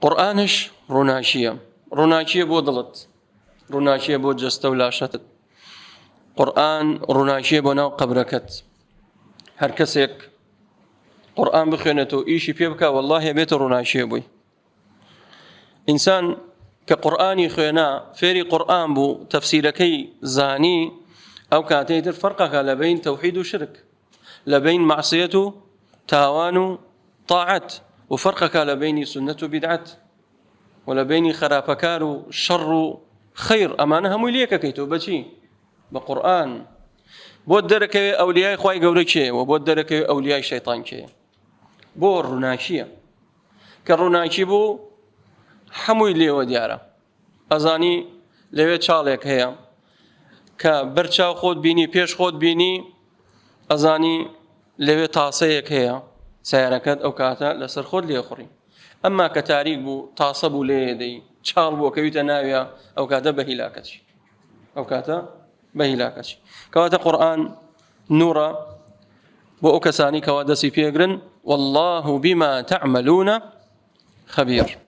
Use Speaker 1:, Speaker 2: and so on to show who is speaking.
Speaker 1: قورئانش ڕووناکییە، ڕووناکییە بۆ دڵت، ڕووناکییە بۆ جەستە و لاشەتت. قورئان ڕووناکییە بۆ ناو قەبرەکەت. هەر کەسێک قورئان بخوێنێتەوە ئیشی پێ بکا وەڵڵاهی ئەبێتە ڕووناکییە بۆی. ئینسان کە قورئانی خوێنا فێری قورئان بوو تەفسیرەکەی زانی ئەو کاتەی تر فەرقەکە لە بین تەوحید و شرک لە بین مەعسیەت و تاوان و تاعەت و فەرقەکە لە بینی سوننەت و بیدعەت و لە بینی خراپەکار و شەڕ و خەیر ئەمانە هەمووی لێکەکەیتەوە بەچی بە قورئان بۆت دەرەکەوێ ئەولیای خوای گەورە کێیە و بۆت دەرەکەوێ ئەولیای شەیتان کێیە بۆ ڕووناکییە کە ڕووناکی بوو هەمووی لێوە دیارە ئەزانی لەوێ چاڵێک هەیە کە بەرچاو خۆت بینی پێش خۆت بینی ئەزانی لەوێ تاسەیەک هەیە سیارەکەت ئەو کاتە لەسەر خۆت لێخوڕی ئەمما کە تاریک بوو تاسە بوو لێ دەی چاڵ بووە کەویتە ناویە ئەو کاتە بە هیلاکەچی ئەو کاتە بە هیلاکەچی کەواتە قورآن نورە بۆ ئەو کەسانی کەوا دەستی پێگرن والله بما تعملون خبير.